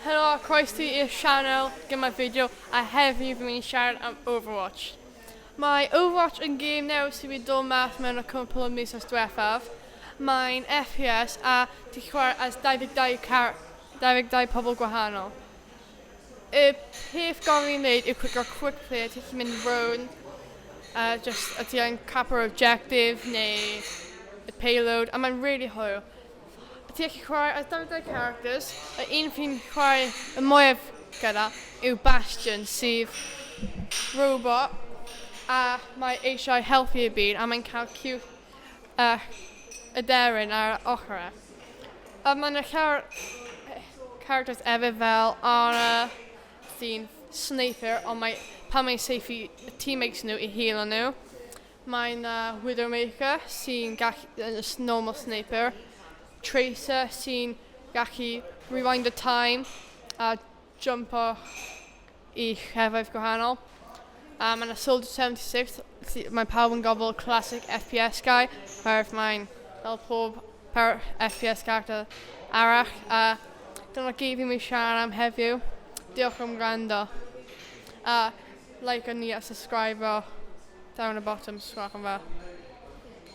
Helo a croeso i'r sianel gyda fideo a heddiw fi'n mynd i siarad am Overwatch. Mae Overwatch yn gêm newydd sydd wedi dod mas mewn y cwpl o misoedd diwethaf. Mae'n FPS a ti'n chwarae as 22, car 22 pobl gwahanol. Y peth gorau i wneud yw clicio quick play a ti'n gallu mynd rownd just a ti yn capture objective neu y payload a mae'n really hwyl. Ti'n gallu chwarae as 22 characters. Y un fi'n chwarae y mwyaf gyda yw Bastion, sydd robot a mae eisiau helpu y byd a mae'n cael cute aderyn ar ochr e. A mae'n y characters efo fel Ana sy'n sniper, ond mae, pan mae'n saethu teammates nhw i heal nhw. Mae'n Widowmaker sy'n gallu, normal sniper. Tracer sy'n gallu rewind the time a jumpo i llefydd gwahanol. A mae'n Soldier 76, mae pawb yn gofod classic FPS guy, oherwydd mae'n fel pob per FPS character arall. A dyna gyd fi'n mynd i siarad am heddiw. Diolch am gwrando. A like ni a subscribe down the bottom, os gwelwch yn dda.